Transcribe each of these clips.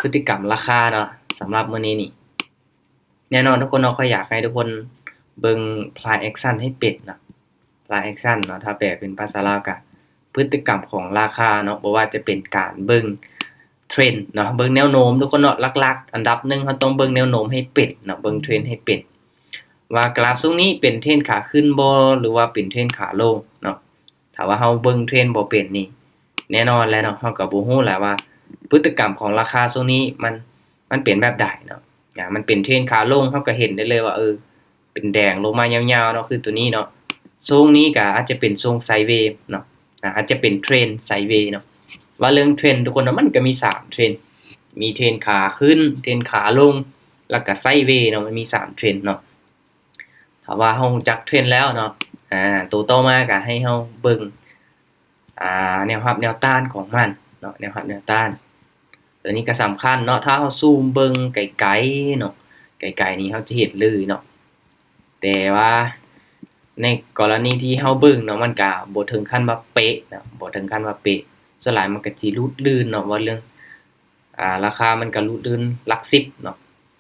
ພຶດຕິກຳລາຄາເນາະ ສຳລັບມື້ນີ້ນີ້ ແນ່ນອນທຸກຄົນເນາະ ຂ້ອຍຢາກໃຫ້ທຸກຄົນເບິ່ງ price action ໃຫ້ເປັນເນາະ price action ເນາະ ຖ້າແປເປັນພາສາລາວກະ ພຶດຕິກຳຂອງລາຄາເນາະ ບໍ່ວ່າຈະເປັນການເບິ່ງເທຣນເນາະ ເບິ່ງແນວໂນ້ມທຸກຄົນເນາະ ຫຼັກໆ ອັນດັບໜຶ່ງ ເຮົາຕ້ອງເບິ່ງແນວໂນ້ມໃຫ້ເປັນເນາະ ເບິ່ງເທຣນໃຫ້ເປັນ ວ່າກຣາຟຊ່ວງນີ້ເປັນເທຣນຂາຂຶ້ນບໍ່ ຫຼືວ່າເປັນເທຣນຂາລົງເນາະ. ຖ້າວ່າເຮົາເບິ່ງເທຣນບໍ່ເປັນນີ້ ແນ່ນອນແຫຼະເນາະ ເຮົາກໍບໍ່ຮູ້ແຫຼະວ່າພຶດຕິກຳຂອງລາຄາຊ່ວງນີ້ມັນ ມັນເປັນແບບໃດເນາະ ອາ ມັນເປັນເທຣນຂາລົງ ເຮົາກໍເຫັນໄດ້ເລີຍວ່າ ເອີ ເປັນແດງລົງມາຍາວໆເນາະ ຄືຕົວນີ້ເນາະ ໂຊນນີ້ກໍອາດຈະເປັນໂຊນໄຊເວເນາະ ອາ ອາດຈະເປັນເທຣນໄຊເວເນາະ ວ່າເລື່ອງເທຣນທຸກຄົນເນາະ ມັນກໍມີສາມເທຣນ ມີເທຣນຂາຂຶ້ນ ເທຣນຂາລົງ ແລ້ວກໍໄຊເວເນາະ ມັນມີສາມເທຣນເນາະ. ຖ້າວ່າເຮົາຮູ້ຈັກເທຣນແລ້ວເນາະ ອາ ໂຕຕໍ່ມາກໍໃຫ້ເຮົາເບິ່ງ ອາ ແນວຮັບແນວຕ້ານຂອງມັນເນາະ ແນວຮັບແນວຕ້ານ ຕົວນີ້ກໍສຳຄັນເນາະ ຖ້າເຮົາຊູມເບິ່ງໄກໆເນາະ ໄກໆນີ້ເຮົາຈະເຫັນເລີຍເນາະ ແຕ່ວ່າໃນກໍລະນີທີ່ເຮົາເບິ່ງເນາະ ມັນກໍບໍ່ເຖິງຂັ້ນວ່າເປະເນາະ ບໍ່ເຖິງຂັ້ນວ່າເປະ ສ່ວນຫຼາຍມັນກໍຊິຫຼຸດລື່ນເນາະ ວ່າເລື່ອງ ອາ ລາຄາມັນກໍຫຼຸດລື່ນຫຼັກສິບເນາະ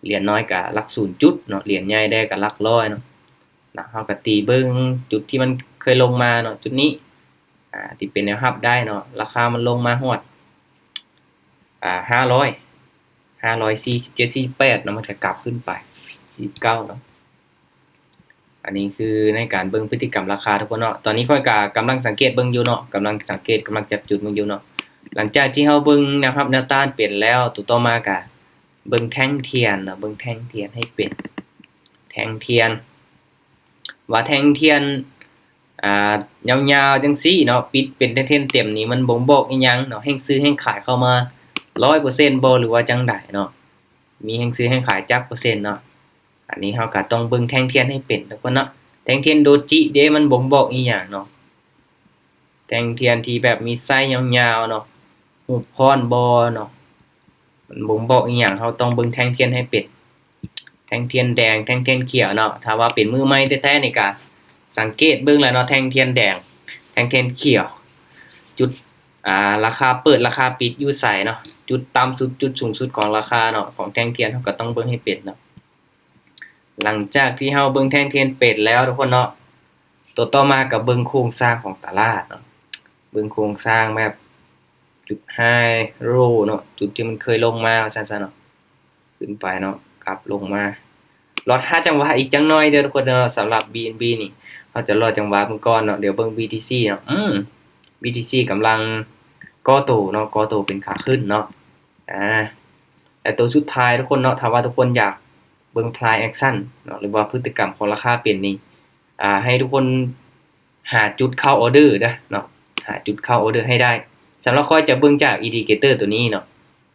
ຫຼຽນນ້ອຍກໍຫຼັກສູນຈຸດເນາະ ຫຼຽນໃຫຍ່ແດ່ກໍຫຼັກຮ້ອຍເນາະ ນະ ເຮົາກໍຕີເບິ່ງຈຸດທີ່ມັນເຄີຍລົງມາເນາະ ຈຸດນີ້ ອາ ທີ່ເປັນແນວຮັບໄດ້ເນາະ ລາຄາມັນລົງມາຮອດ ອາ ຫ້າຮ້ອຍ ຫ້າຮ້ອຍສີ່ສິບເຈັດ ສີ່ສິບແປດເນາະ ມັນກໍກັບຂຶ້ນໄປ ສີ່ສິບເກົ້າເນາະ. ອັນນີ້ຄືໃນການເບິ່ງພຶດຕິກຳລາຄາທຸກຄົນເນາະ ຕອນນີ້ຂ້ອຍກໍກຳລັງສັງເກດເບິ່ງຢູ່ເນາະ ກຳລັງສັງເກດ ກຳລັງຈັບຈຸດເບິ່ງຢູ່ເນາະ ຫຼັງຈາກທີ່ເຮົາເບິ່ງແນວຮັບແນວຕ້ານເປັນແລ້ວ ໂຕຕໍ່ມາກໍເບິ່ງແທ່ງທຽນເນາະ ເບິ່ງແທ່ງທຽນໃຫ້ເປັນ ແທ່ງທຽນ ວ່າແທ່ງທຽນ ອ່າ ຍາວໆຈັ່ງຊີ້ເນາະ ປິດເປັນແທ່ງທຽນເຕັມນີ້ ມັນບົ່ງບອກອີ່ຫຍັງເນາະ ແຮງຊື້ແຮງຂາຍເຂົ້າມາຮ້ອຍເປີເຊັນບໍ່ ຫຼືວ່າຈັ່ງໃດເນາະ ມີແຮງຊື້ແຮງຂາຍຈັກເປີເຊັນເນາະ. ອັນນີ້ເຮົາກໍຕ້ອງເບິ່ງແທ່ງທຽນໃຫ້ເປັນທຸກຄົນເນາະ ແທ່ງທຽນໂດຈິເດ້ ມັນບົ່ງບອກອີ່ຫຍັງເນາະ ແທ່ງທຽນທີ່ແບບມີໄສ້ຍາວໆເນາະ ຮູບຄ້ອນບໍ່ເນາະ ມັນບົ່ງບອກອີ່ຫຍັງ ເຮົາຕ້ອງເບິ່ງແທ່ງທຽນໃຫ້ເປັນ ແທ່ງທຽນແດງ ແທ່ງທຽນຂຽວເນາະ ຖ້າວ່າເປັນມືໃໝ່ແທ້ໆນີ້ກະສັງເກດເບິ່ງແຫຼະເນາະ ແທ່ງທຽນແດງ ແທ່ງທຽນຂຽວ ຈຸດ ອ່າ ລາຄາເປີດ ລາຄາປິດຢູ່ໃສເນາະ ຈຸດຕ່ຳສຸດ ຈຸດສູງສຸດຂອງລາຄາເນາະ ຂອງແທ່ງທຽນ ເຮົາກໍຕ້ອງເບິ່ງໃຫ້ເປັນເນາະ. ຫຼັງຈາກທີ່ເຮົາເບິ່ງແທ່ງທຽນເປັນແລ້ວທຸກຄົນເນາະ ໂຕຕໍ່ມາກໍເບິ່ງໂຄງສ້າງຂອງຕະຫຼາດເນາະ ເບິ່ງໂຄງສ້າງແບບຈຸດໄຮໂລເນາະ ຈຸດທີ່ມັນເຄີຍລົງມາວ່າຊັ້ນຊະເນາະ ຂຶ້ນໄປເນາະ ກັບລົງມາ ລໍຖ້າຈັງຫວະອີກຈັກໜ້ອຍເດີທຸກຄົນເນາະ ສຳລັບບີເອັນບີນີ້ ເຮົາຈະລໍຈັງຫວະເບິ່ງກ່ອນເນາະ ດຽວເບິ່ງບີທີຊີເນາະ ອືມ ບີທີຊີກຳລັງກໍ່ໂຕເນາະ ກໍ່ໂຕເປັນຂາຂຶ້ນເນາະ ອາ ແລະ ໂຕສຸດທ້າຍທຸກຄົນເນາະ ຖ້າວ່າທຸກຄົນຢາກເບິ່ງ price action ເນາະ ຫຼືວ່າພຶດຕິກຳຂອງລາຄາເປັນນີ້ ອາ ໃຫ້ທຸກຄົນຫາຈຸດເຂົ້າອໍເດີເດີເນາະ ຫາຈຸດເຂົ້າອໍເດີໃຫ້ໄດ້ ສຳລັບຂ້ອຍຈະເບິ່ງຈາກ indicator ຕົວນີ້ເນາະ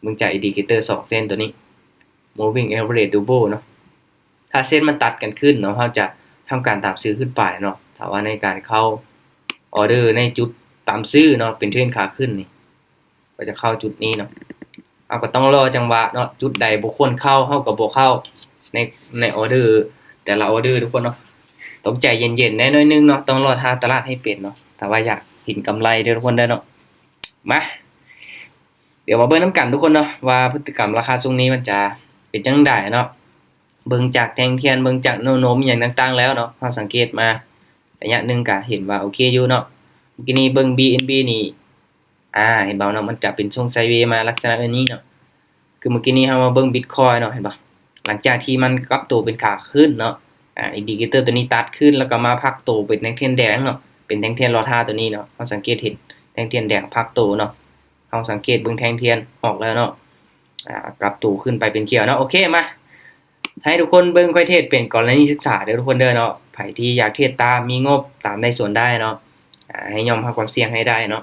ເບິ່ງຈາກ indicator ສອງເສັ້ນຕົວນີ້ moving average double ເນາະ ຖ້າເສັ້ນມັນຕັດກັນຂຶ້ນເນາະ ເຮົາຈະທຳການຕາມຊື້ຂຶ້ນໄປເນາະ ຖ້າວ່າໃນການເຂົ້າອໍເດີໃນຈຸດຕາມຊື້ເນາະ ເປັນເທຣນຂາຂຶ້ນນີ້ ກໍຈະເຂົ້າຈຸດນີ້ເນາະ ເຮົາກໍຕ້ອງລໍຈັງຫວະເນາະ ຈຸດໃດບໍ່ຄວນເຂົ້າ ເຮົາກໍບໍ່ເຂົ້າໃນ ໃນອໍເດີແຕ່ລະອໍເດີທຸກຄົນເນາະ ຕ້ອງໃຈເຢັນໆແດ່ໜ້ອຍໜຶ່ງເນາະ ຕ້ອງລໍຖ້າຕະຫຼາດໃຫ້ເປັນເນາະ ຖ້າວ່າຢາກເຫັນກຳໄລເດີທຸກຄົນເດີເນາະ ມາ ດຽວມາເບິ່ງນຳກັນທຸກຄົນເນາະ ວ່າພຶດຕິກຳລາຄາຊ່ວງນີ້ມັນຈະເປັນຈັ່ງໃດເນາະ ເບິ່ງຈາກແທ່ງທຽນ ເບິ່ງຈາກແນວໂນ້ມອີ່ຫຍັງຕ່າງໆແລ້ວເນາະ ເຮົາສັງເກດມາໄລຍະໜຶ່ງກະເຫັນວ່າໂອເຄຢູ່ເນາະ ເມື່ອກີ້ນີ້ເບິ່ງບີເອັນບີນີ້ ອາ ເຫັນບໍ່ເນາະ ມັນຈະເປັນຊົງໄຊເວມາລັກສະນະແບບນີ້ເນາະ ຄືເມື່ອກີ້ນີ້ເຮົາມາເບິ່ງບິດຄອຍເນາະ ເຫັນບໍ່ ຫຼັງຈາກທີ່ມັນກັບໂຕເປັນຂາຂຶ້ນເນາະ ອາ ອິນດິເຄເຕີຕົວນີ້ຕັດຂຶ້ນ ແລ້ວກໍມາພັກໂຕເປັນແທ່ງທຽນແດງເນາະ ເປັນແທ່ງທຽນລໍຖ້າຕົວນີ້ເນາະ ເຮົາສັງເກດເຫັນແທ່ງທຽນແດງພັກໂຕເນາະ ເຮົາສັງເກດເບິ່ງແທ່ງທຽນອອກແລ້ວເນາະ ອາ ກັບໂຕຂຶ້ນໄປເປັນຂຽວເນາະ ໂອເຄ ມາ ໃຫ້ທຸກຄົນເບິ່ງຂ້ອຍເທດເປັນກໍລະນີສຶກສາເດີທຸກຄົນເດີເນາະ ໃຜທີ່ຢາກເທດຕາມ ມີງົບຕາມໃດສ່ວນໄດ້ເນາະ ອາ ໃຫ້ຍອມຮັບຄວາມສ່ຽງໃຫ້ໄດ້ເນາະ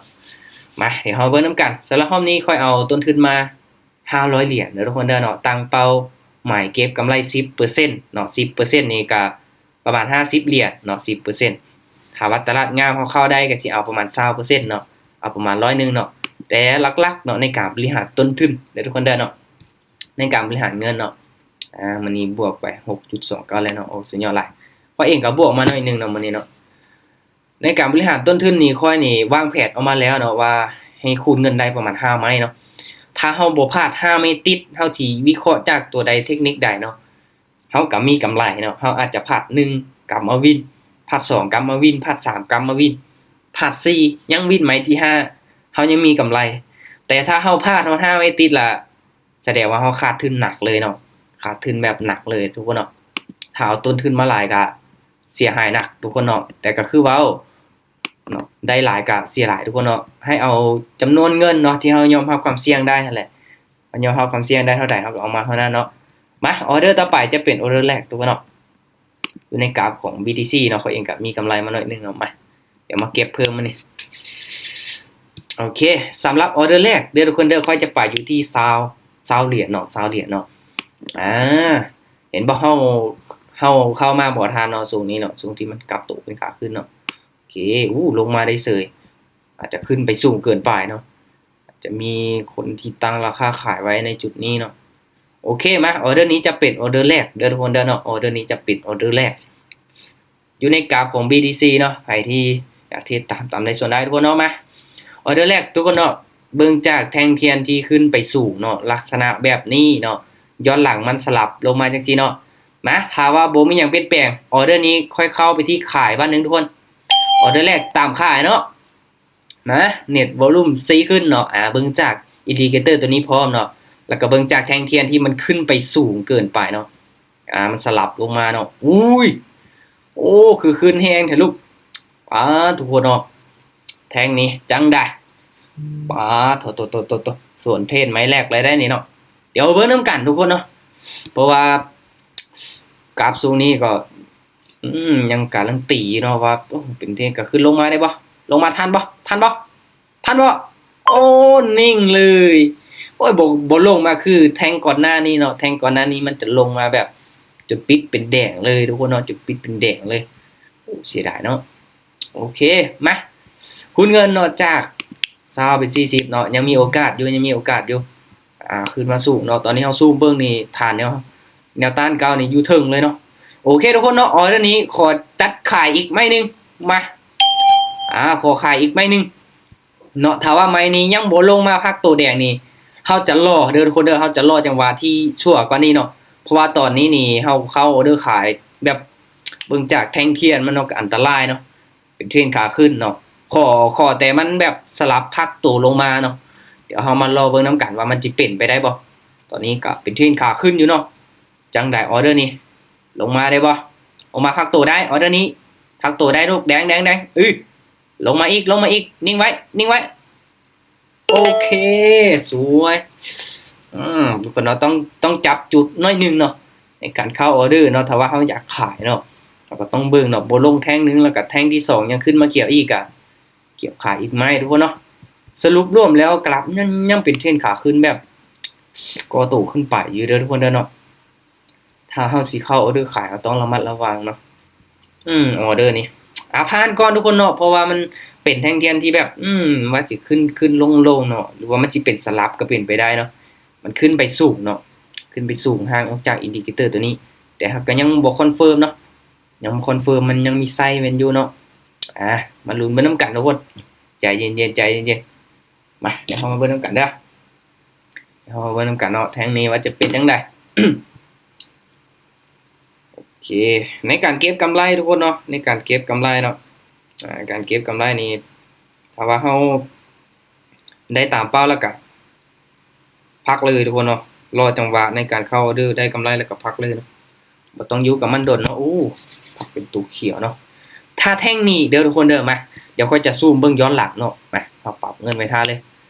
ມາ ດຽວເຮົາເບິ່ງນຳກັນ ສຳລັບຮອບນີ້ຂ້ອຍເອົາຕົ້ນທຶນມາຫ້າຮ້ອຍຫຼຽນເດີທຸກຄົນເດີເນາະ ຕັ້ງເປົ້າໝາຍເກັບກຳໄລສິບເປີເຊັນເນາະ ສິບເປີເຊັນນີ້ກະປະມານຫ້າສິບຫຼຽນເນາະ ສິບເປີເຊັນ ຖ້າວ່າຕະຫຼາດງາມເຮົາເຂົ້າໄດ້ກະຊິເອົາປະມານຊາວເປີເຊັນເນາະ ເອົາປະມານຮ້ອຍໜຶ່ງເນາະ ແຕ່ຫຼັກໆເນາະ ໃນການບໍລິຫານຕົ້ນທຶນເດີທຸກຄົນເດີເນາະ ໃນການບໍລິຫານເງິນເນາະ ອາ ມື້ນີ້ບວກໄປຫົກຈຸດສອງເກົ້າແລ້ວເນາະ ໂອ້ ສຸດຍອດຫຼາຍ ຂ້ອຍເອງກໍບວກມາໜ້ອຍໜຶ່ງເນາະມື້ນີ້ເນາະ ໃນການບໍລິຫານຕົ້ນທຶນນີ້ ຂ້ອຍນີ້ວາງແຜນອອກມາແລ້ວເນາະ ວ່າໃຫ້ຄູນເງິນໄດ້ປະມານຫ້າໄມ້ເນາະ ຖ້າເຮົາບໍ່ພາດຫ້າເມັດຕິດ ເຮົາຊິວິເຄາະຈາກຕົວໃດ ເທັກນິກໃດເນາະ ເຮົາກໍມີກຳໄລເນາະ. ເຮົາອາດຈະພາດໜຶ່ງກັບມາວິນ, ພາດສອງກັບມາວິນ, ພາດສາມກັບມາວິນ, ພາດສີ່ຍັງວິນໄມ້ທີຫ້າ ເຮົາຍັງມີກຳໄລ. ແຕ່ຖ້າເຮົາພາດຮອດຫ້າເມັດຕິດລະ ສະແດງວ່າເຮົາຂາດທຶນໜັກເລີຍເນາະ, ຂາດທຶນແບບໜັກເລີຍທຸກຄົນເນາະ. ຖ້າເອົາຕົ້ນທຶນມາຫຼາຍກະເສຍຫາຍໜັກທຸກຄົນເນາະ. ແຕ່ກໍຄືເວົ້າເນາະ, ໄດ້ຫຼາຍກະເສຍຫຼາຍທຸກຄົນເນາະ. ໃຫ້ເອົາຈຳນວນເງິນເນາະ ທີ່ເຮົາຍອມຮັບຄວາມສ່ຽງໄດ້ຫັ້ນແຫຼະ, ເຮົາຍອມຮັບຄວາມສ່ຽງໄດ້ເທົ່າໃດ ເຮົາກໍເອົາມາເທົ່ານັ້ນເນາະ. ມາ ອໍເດີຕໍ່ໄປຈະເປັນອໍເດີແລກທຸກຄົນເນາະ. ຢູ່ໃນກາຟຂອງ ບີທີຊີ ເນາະ, ຂ້ອຍເອງກໍມີກຳໄລມາໜ້ອຍໜຶ່ງເນາະ. ມາ ດຽວມາເກັບເພີ່ມມື້ນີ້. ໂອເຄ ສຳລັບອໍເດີແລກເດີທຸກຄົນເດີ ຂ້ອຍຈະໄປຢູ່ທີ່ຊາວ ຊາວຫຼຽນເນາະ, ຊາວຫຼຽນເນາະ. ອາ ເຫັນບໍ່ ເຮົາ ເຮົາເຂົ້າມາບໍ່ທັນເນາະ ຊ່ວງນີ້ເນາະ, ຊ່ວງທີ່ມັນກັບໂຕເປັນຂາຂຶ້ນເນາະ. ໂອເຄ ອູ້ ລົງມາໄດ້ເສີຍ, ອາດຈະຂຶ້ນໄປສູງເກີນໄປເນາະ. ອາດຈະມີຄົນທີ່ຕັ້ງລາຄາຂາຍໄວ້ໃນຈຸດນີ້ເນາະ. ໂອເຄ ມາ ອໍເດີນີ້ຈະເປັນອໍເດີແລກເດີທຸກຄົນເດີເນາະ, ອໍເດີນີ້ຈະເປັນອໍເດີແລກ ຢູ່ໃນກາຟຂອງ ບີທີຊີ ເນາະ. ໃຜທີ່ຢາກເທຣດຕາມ ຕາມໃນສ່ວນໄດ້ທຸກຄົນເນາະ. ມາ ອໍເດີແລກທຸກຄົນເນາະ, ເບິ່ງຈາກແທ່ງທຽນທີ່ຂຶ້ນໄປສູງເນາະ, ລັກສະນະແບບນີ້ເນາະ, ຍ້ອນຫຼັງມັນສະຫຼັບລົງມາຈັ່ງຊີ້ເນາະ. ມາ ຖ້າວ່າບໍ່ມີຫຍັງປ່ຽນແປງ ອໍເດີນີ້ຂ້ອຍເຂົ້າໄປທີ່ຂາຍບາດໜຶ່ງທຸກຄົນ. ອໍເດີແລກຕາມຂາຍເນາະ. ມາ ເນັດວອລຸມຊີຂຶ້ນເນາະ. ອາ ເບິ່ງຈາກອິນດິເຄເຕີຕົວນີ້ພ້ອມເນາະ, ແລ້ວກໍເບິ່ງຈາກແທ່ງທຽນທີ່ມັນຂຶ້ນໄປສູງເກີນໄປເນາະ. ອາ ມັນສະຫຼັບລົງມາເນາະ. ອຸ້ຍ ໂອ້ ຄືຂຶ້ນແຮງແທ້ລູກ. ປາດ ທຸກຄົນເນາະ, ແທ່ງນີ້ຈັ່ງໃດ. ປາດ ໂຖໆໆໆ ສວນເທຣດໄມ້ແລກເລີຍໄດ໋ນີ້ເນາະ. ດຽວເບິ່ງນຳກັນທຸກຄົນເນາະ, ເພາະວ່າກາຟຊ່ວງນີ້ກໍ ອືມ ຍັງກາລັນຕີຢູ່ເນາະວ່າ ໂອ້ ເປັນເທຣນກະຂຶ້ນ. ລົງມາໄດ້ບໍ່? ລົງມາທັນບໍ່? ທັນບໍ່? ທັນບໍ່? ໂອ້ ນິ່ງເລີຍ. ໂອ້ຍ ບໍ່ ບໍ່ລົງມາຄືແທ່ງກ່ອນໜ້ານີ້ເນາະ, ແທ່ງກ່ອນໜ້ານີ້ມັນຈະລົງມາແບບຈົນປິດເປັນແດງເລີຍທຸກຄົນເນາະ, ຈົນປິດເປັນແດງເລີຍ. ໂອ້ ເສຍດາຍເນາະ. ໂອເຄ ມາ ຄູນເງິນເນາະ, ຈາກຊາວເປັນສີ່ສິບເນາະ, ຍັງມີໂອກາດຢູ່ ຍັງມີໂອກາດຢູ່. ອາ ຂຶ້ນມາສູງເນາະ. ຕອນນີ້ເຮົາຊູມເບິ່ງນີ້ ຖານແນວ ແນວຕ້ານເກົ່ານີ້ຢູ່ເທິງເລີຍເນາະ. ໂອເຄທຸກຄົນເນາະ, ອໍເດີນີ້ຂໍຈັດຂາຍອີກໄມ້ໜຶ່ງ. ມາ ອາ ຂໍຂາຍອີກໄມ້ໜຶ່ງເນາະ. ຖ້າວ່າໄມ້ນີ້ຍັງບໍ່ລົງມາພັກໂຕແດງນີ້ ເຮົາຈະລໍເດີທຸກຄົນເດີ, ເຮົາຈະລໍຈັງຫວະທີ່ຊົ່ວກວ່ານີ້ເນາະ. ເພາະວ່າຕອນນີ້ນີ້ເຮົາເຂົ້າອໍເດີຂາຍແບບ ເບິ່ງຈາກແທ່ງທຽນມັນເນາະ ກໍອັນຕະລາຍເນາະ. ເປັນເທຣນຂາຂຶ້ນເນາະ, ຂໍ ຂໍແຕ່ມັນແບບສະຫຼັບພັກໂຕລົງມາເນາະ. ດຽວເຮົາມາລໍເບິ່ງນຳກັນວ່າມັນຊິເປັນໄປໄດ້ບໍ່. ຕອນນີ້ກໍເປັນເທຣນຂາຂຶ້ນຢູ່ເນາະ. ຈັ່ງໃດອໍເດີນີ້ ລົງມາໄດ້ບໍ່? ລົງມາພັກໂຕໄດ້ ອໍເດີນີ້ ພັກໂຕໄດ້ລູກ. ແດງ ແດງ ແດງ ອື ລົງມາອີກ ລົງມາອີກ. ນິ່ງໄວ້ ນິ່ງໄວ້. ໂອເຄ ສວຍ. ອືມ ທຸກຄົນເນາະ ຕ້ອງ ຕ້ອງຈັບຈຸດໜ້ອຍໜຶ່ງເນາະ ໃນການເຂົ້າອໍເດີເນາະ. ຖ້າວ່າເຮົາຢາກຂາຍເນາະ ເຮົາກໍຕ້ອງເບິ່ງເນາະ, ບໍ່ລົງແທ່ງໜຶ່ງ ແລ້ວກໍແທ່ງທີສອງຍັງຂຶ້ນມາຂຽວອີກ ກໍກຽບຂາຍອີກໄມ້ທຸກຄົນເນາະ. ສະຫຼຸບລວມແລ້ວກຣາຟຍັງ ຍັງເປັນເທຣນຂາຂຶ້ນແບບກໍ່ໂຕຂຶ້ນໄປຢູ່ເດີທຸກຄົນເດີເນາະ. ຖ້າເຮົາຊິເຂົ້າອໍເດີຂາຍ ເຮົາຕ້ອງລະມັດລະວັງເນາະ. ອືມ ອໍເດີນີ້ ອາ ຜ່ານກ່ອນທຸກຄົນເນາະ, ເພາະວ່າມັນເປັນແທ່ງທຽນທີ່ແບບ ອືມ ວ່າຊິຂຶ້ນ ຂຶ້ນລົງ ລົງເນາະ, ຫຼືວ່າມັນຊິເປັນສະຫຼັບກໍເປັນໄປໄດ້ເນາະ. ມັນຂຶ້ນໄປສູງເນາະ, ຂຶ້ນໄປສູງຫ່າງອອກຈາກອິນດິເຄເຕີຕົວນີ້, ແຕ່ເຮົາກໍຍັງບໍ່ຄອນເຟີມເນາະ, ຍັງບໍ່ຄອນເຟີມ, ມັນຍັງມີໄຊເວັນຢູ່ເນາະ. ອາ ມາລຸ້ນເບິ່ງນຳກັນທຸກຄົນ, ໃຈເຢັນໆ ໃຈເຢັນໆ. ມາ ດຽວເຮົາມາເບິ່ງນຳກັນເດີ, ດຽວເຮົາມາເບິ່ງນຳກັນເນາະ, ແທ່ງນີ້ວ່າຈະເປັນຈັ່ງໃດ. ໂອເຄ ໃນການເກັບກຳໄລທຸກຄົນເນາະ, ໃນການເກັບກຳໄລເນາະ, ອາ ການເກັບກຳໄລນີ້ ຖ້າວ່າເຮົາໄດ້ຕາມເປົ້າແລ້ວກະພັກເລີຍທຸກຄົນເນາະ, ລໍຈັງຫວະໃນການເຂົ້າອໍເດີ ໄດ້ກຳໄລແລ້ວກະພັກເລີຍເນາະ, ບໍ່ຕ້ອງຢູ່ກັບມັນດົນເນາະ. ໂອ້ ພັກເປັນຕົວຂຽວເນາະ. ຖ້າແທ່ງນີ້ເດີທຸກຄົນເດີ, ມາ ດຽວຂ້ອຍຈະຊູມເບິ່ງຍ້ອນຫຼັງເນາະ, ມາ ເຮົາປັບເງິນໄວ້ຖ້າເລີຍ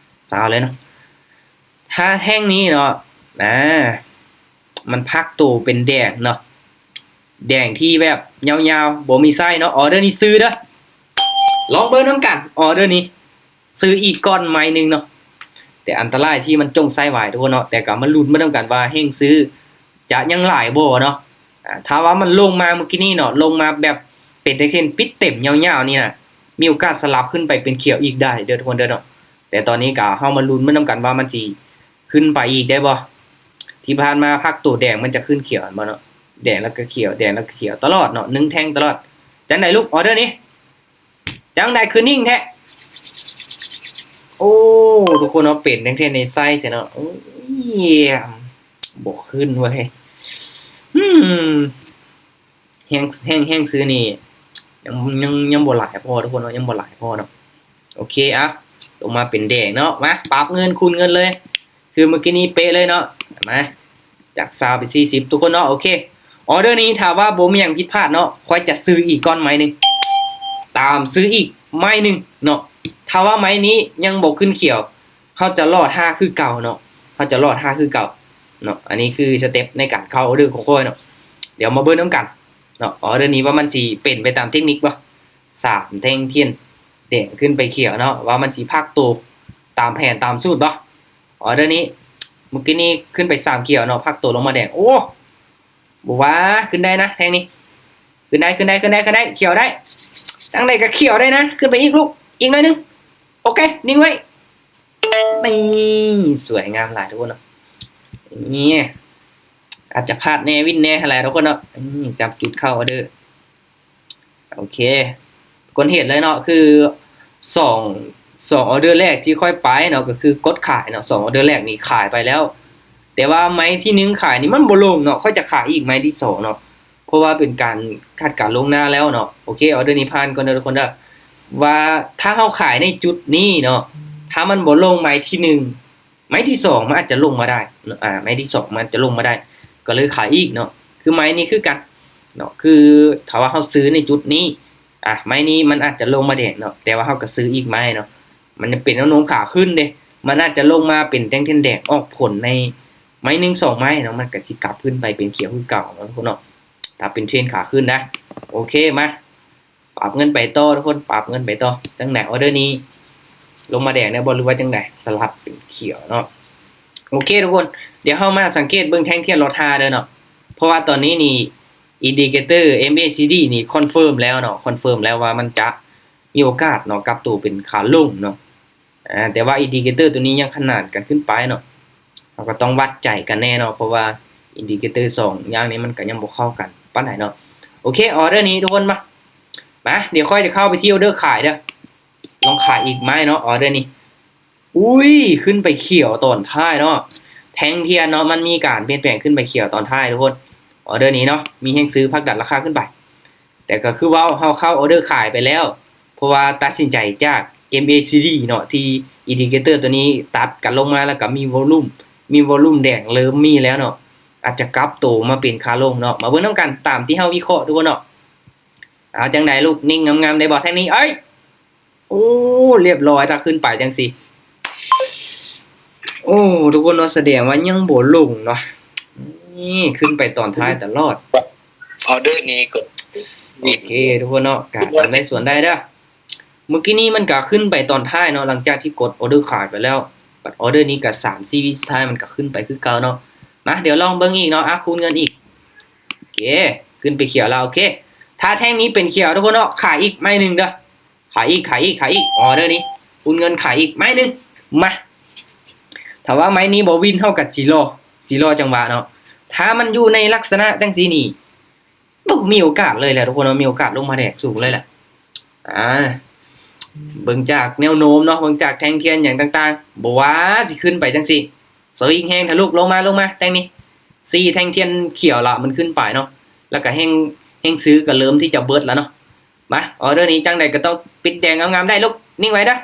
ຊາວເລີຍເນາະ. ຖ້າແທ່ງນີ້ເນາະ ອາ ມັນພັກໂຕເປັນແດງເນາະ, ແດງທີ່ແບບຍາວໆ ບໍ່ມີໄຊເນາະ, ອໍເດີນີ້ຊື້ເດີ. ລອງເບິ່ງນຳກັນ ອໍເດີນີ້ ຊື້ອີກກ່ອນໄມ້ໜຶ່ງເນາະ. ແຕ່ອັນຕະລາຍທີ່ມັນຈົ່ງໄຊວາຍທຸກຄົນເນາະ, ແຕ່ກໍມາລຸ້ນເບິ່ງນຳກັນວ່າແຮງຊື້ຈະຍັງຫຼາຍບໍ່ເນາະ. ອາ ຖ້າວ່າມັນລົງມາມື້ກີ້ນີ້ເນາະ, ລົງມາແບບເປັນເທຣນປິດເຕັມຍາວໆນີ້ນະ, ມີໂອກາດສະຫຼັບຂຶ້ນໄປເປັນຂຽວອີກໄດ້ເດີທຸກຄົນເດີເນາະ. ແຕ່ຕອນນີ້ກໍເຮົາມາລຸ້ນເບິ່ງນຳກັນວ່າມັນຊິຂຶ້ນໄປອີກໄດ້ບໍ່. ທີ່ຜ່ານມາພັກໂຕແດງມັນຈະຂຶ້ນຂຽວແມ່ນບໍ່ເນາະ, ແດງແລ້ວກໍຂຽວ ແດງແລ້ວກໍຂຽວຕະຫຼອດເນາະ, ໜຶ່ງແທ່ງຕະຫຼອດ. ຈັ່ງໃດລູກ ອໍເດີນີ້ ຈັ່ງໃດຄືນິ່ງແທ້? ໂອ້ ທຸກຄົນເນາະ ເປັນແທ້ໆ ໃນໄຊແຊະເນາະ. ໂອ້ຍ ບໍ່ຂຶ້ນເວີຍ. ອືມ ແຮງ ແຮງ ແຮງຊື້ນີ້ ຍັງ ຍັງ ຍັງບໍ່ຫຼາຍພໍ ທຸກຄົນເນາະ ຍັງບໍ່ຫຼາຍພໍເນາະ. ໂອເຄ ອ່ະ ລົງມາເປັນແດງເນາະ. ມາ ປັບເງິນ ຄູນເງິນເລີຍ ຄືມື້ກີ້ນີ້ເປະເລີຍເນາະ. ມາ ຈາກຊາວໄປສີ່ສິບ ທຸກຄົນເນາະ. ໂອເຄ ອອເດີນີ້ຖ້າວ່າບໍ່ມີຫຍັງຜິດພາດເນາະ ຂ້ອຍຈະຊື້ອີກກ່ອນໄມ້ໜຶ່ງ ຕາມຊື້ອີກໄມ້ໜຶ່ງເນາະ. ຖ້າວ່າໄມ້ນີ້ຍັງບໍ່ຂຶ້ນຂຽວ ເຮົາຈະລໍຖ້າຄືເກົ່າເນາະ ເຮົາຈະລໍຖ້າຄືເກົ່າເນາະ. ອັນນີ້ຄືສະເຕັບໃນການເຂົ້າອອເດີຂອງຂ້ອຍເນາະ. ດຽວມາເບິ່ງນຳກັນເນາະ ອອເດີນີ້ວ່າມັນຊິເປັນໄປຕາມເຕັກນິກບໍ່? ສາມແທ່ງທຽນແດງຂຶ້ນໄປຂຽວເນາະ ວ່າມັນຊິພັກໂຕຕາມແຜນຕາມສູດບໍ່? ອອເດີນີ້ ມື້ກີ້ນີ້ຂຶ້ນໄປສາມຂຽວເນາະ ພັກໂຕລົງມາແດງ. ໂອ້ ບໍ່ວ່າ ຂຶ້ນໄດ້ນະແທ່ງນີ້ ຂຶ້ນໄດ້ ຂຶ້ນໄດ້ ຂຶ້ນໄດ້ ຂຶ້ນໄດ້ ຂຽວໄດ້ ທາງໃດກໍຂຽວໄດ້ນະ. ຂຶ້ນໄປອີກລູກ ອີກໜ້ອຍໜຶ່ງ. ໂອເຄ ນິ່ງໄວ້. ນີ້ ສວຍງາມຫຼາຍ ທຸກຄົນເນາະ. ນີ້ ອາດຈະພາດແດ່ ວິນແດ່ຫັ້ນແຫຼະ ທຸກຄົນເນາະ. ອືມ ຈັບຈຸດເຂົ້າອອເດີ. ໂອເຄ ທຸກຄົນເຫັນເລີຍເນາະ ຄືສອງ ສອງອອເດີແລກທີ່ຂ້ອຍໄປເນາະ ກໍຄືກົດຂາຍເນາະ. ສອງອອເດີແລກນີ້ຂາຍໄປແລ້ວ ແຕ່ວ່າໄມ້ທີໜຶ່ງຂາຍນີ້ມັນບໍ່ລົງເນາະ ຂ້ອຍຈະຂາຍອີກໄມ້ທີສອງເນາະ ເພາະວ່າເປັນການຄາດການລ່ວງໜ້າແລ້ວເນາະ. ໂອເຄ ອອເດີນີ້ຜ່ານກ່ອນເດີ ທຸກຄົນເດີ ວ່າຖ້າເຮົາຂາຍໃນຈຸດນີ້ເນາະ ຖ້າມັນບໍ່ລົງໄມ້ທີໜຶ່ງ ໄມ້ທີສອງມັນອາດຈະລົງມາໄດ້ເນາະ ອາ ໄມ້ທີສອງມັນອາດຈະລົງມາໄດ້ ກໍເລີຍຂາຍອີກເນາະ. ຄືໄມ້ນີ້ຄືກັນເນາະ ຄືຖ້າວ່າເຮົາຊື້ໃນຈຸດນີ້ ອາ ໄມ້ນີ້ມັນອາດຈະລົງມາແດງເນາະ ແຕ່ວ່າເຮົາກໍຊື້ອີກໄມ້ເນາະ. ມັນຍັງເປັນແນວໂນ້ມຂາຂຶ້ນເດ້ ມັນອາດຈະລົງມາເປັນແທ່ງທຽນແດງອອກຜົນໃນໄມ້ໜຶ່ງສອງໄມ້ເນາະ ມັນກໍຊິກັບຂຶ້ນໄປເປັນຂຽວຄືເກົ່າເນາະ ທຸກຄົນເນາະ ຖ້າເປັນເທຣນຂາຂຶ້ນນະ. ໂອເຄ ມາ ປັບເງິນໄປຕໍ່ ທຸກຄົນ ປັບເງິນໄປຕໍ່. ຈັ່ງໃດ ອອເດີນີ້ລົງມາແດງໄດ້ບໍ່ ຫຼືວ່າຈັ່ງໃດ? ສະຫຼັບເປັນຂຽວເນາະ. ໂອເຄ ທຸກຄົນ ດຽວເຮົາມາສັງເກດເບິ່ງແທ່ງທຽນລໍຖ້າເດີເນາະ ເພາະວ່າຕອນນີ້ນີ້ ອິນດິເຄເຕີ ເອັມເອຊີດີ ນີ້ຄອນເຟີມແລ້ວເນາະ ຄອນເຟີມແລ້ວວ່າມັນຈະມີໂອກາດເນາະ ກັບໂຕເປັນຂາລົງເນາະ. ອາ ແຕ່ວ່າອິນດິເຄເຕີໂຕນີ້ຍັງຂະໜານກັນຂຶ້ນໄປເນາະ ເຮົາກໍຕ້ອງວັດໃຈກັນແດ່ເນາະ ເພາະວ່າອິນດິເຄເຕີສອງຢ່າງນີ້ມັນກໍຍັງບໍ່ເຂົ້າກັນປານໃດເນາະ. ໂອເຄ ອອເດີນີ້ ທຸກຄົນ ມາ ມາ ດຽວຂ້ອຍຈະເຂົ້າໄປທີ່ອອເດີຂາຍເດີ ລອງຂາຍອີກໄມ້ເນາະ ອອເດີນີ້. ອຸ້ຍ ຂຶ້ນໄປຂຽວຕອນທ້າຍເນາະ ແທ່ງທຽນເນາະ ມັນມີການປ່ຽນແປງ ຂຶ້ນໄປຂຽວຕອນທ້າຍ ທຸກຄົນ. ອອເດີນີ້ເນາະ ມີແຮງຊື້ຜັກດັນລາຄາຂຶ້ນໄປ ແຕ່ກໍຄືເວົ້າ ເຮົາເຂົ້າອອເດີຂາຍໄປແລ້ວ ເພາະວ່າຕັດສິນໃຈຈາກ ເອັມເອຊີດີ ເນາະ ທີ່ອິນດິເຄເຕີໂຕນີ້ຕັດກັນລົງມາ ແລ້ວກໍມີວໍລຸ່ມ ມີວໍລຸ່ມແດງເລີ່ມມີແລ້ວເນາະ ອາດຈະກັບໂຕມາເປັນຂາລົງເນາະ. ມາເບິ່ງນຳກັນຕາມທີ່ເຮົາວິເຄາະ ທຸກຄົນເນາະ. ເອົາ ຈັ່ງໃດລູກ ນິ່ງງາມໆ ໄດ້ບໍ່ແທ່ງນີ້? ເອີຍ ໂອ້ ລຽບຮ້ອຍ ຖ້າຂຶ້ນໄປຈັ່ງຊີ້. ໂອ້ ທຸກຄົນເນາະ ສະແດງວ່າຍັງບໍ່ລົງເນາະ ນີ້ຂຶ້ນໄປຕອນທ້າຍຕະຫຼອດ. ອອເດີນີ້ກໍ ໂອເຄ ທຸກຄົນເນາະ ກະຕາມໃດສວນໄດ້ເດີ. ມື້ກີ້ນີ້ມັນກະຂຶ້ນໄປຕອນທ້າຍເນາະ ຫຼັງຈາກທີ່ກົດອອເດີຂາຍໄປແລ້ວ ບັດອອເດີນີ້ກະສາມສີ່ວິສຸດທ້າຍມັນກະຂຶ້ນໄປຄືເກົ່າເນາະ. ມາ ດຽວລອງເບິ່ງອີກເນາະ ອາ ຄູນເງິນອີກ. ໂອເຄ ຂຶ້ນໄປຂຽວແລ້ວ. ໂອເຄ ຖ້າແທ່ງນີ້ເປັນຂຽວ ທຸກຄົນເນາະ ຂາຍອີກໄມ້ໜຶ່ງເດີ ຂາຍອີກ ຂາຍອີກ ຂາຍອີກ. ອອເດີນີ້ຄູນເງິນຂາຍອີກໄມ້ໜຶ່ງ. ມາ ຖ້າວ່າໄມ້ນີ້ບໍ່ວິນ ເຮົາກໍຊິລໍ ຊິລໍຈັງຫວະເນາະ. ຖ້າມັນຢູ່ໃນລັກສະນະຈັ່ງຊີ້ນີ້ ໂອ້ ມີໂອກາດເລີຍແຫຼະ ທຸກຄົນເນາະ ມີໂອກາດລົງມາແດງສູງເລີຍແຫຼະ. ອາ ເບິ່ງຈາກແນວໂນ້ມເນາະ ເບິ່ງຈາກແທ່ງທຽນຫຍັງຕ່າງໆ ບໍ່ວ່າຊິຂຶ້ນໄປຈັ່ງຊີ້ ສະວິງແຮງທະລຸ ລົງມາ ລົງມາ ແທ່ງນີ້ ສີ່ແທ່ງທຽນຂຽວລະ ມັນຂຶ້ນໄປເນາະ ແລ້ວກໍແຮງ ແຮງຊື້ກໍເລີ່ມທີ່ຈະເບິດລະເນາະ. ມາ ອອເດີນີ້ຈັ່ງໃດກໍຕ້ອງປິດແດງງາມໆ ໄດ້ລູກ ນິ່ງໄວ້ເດີ.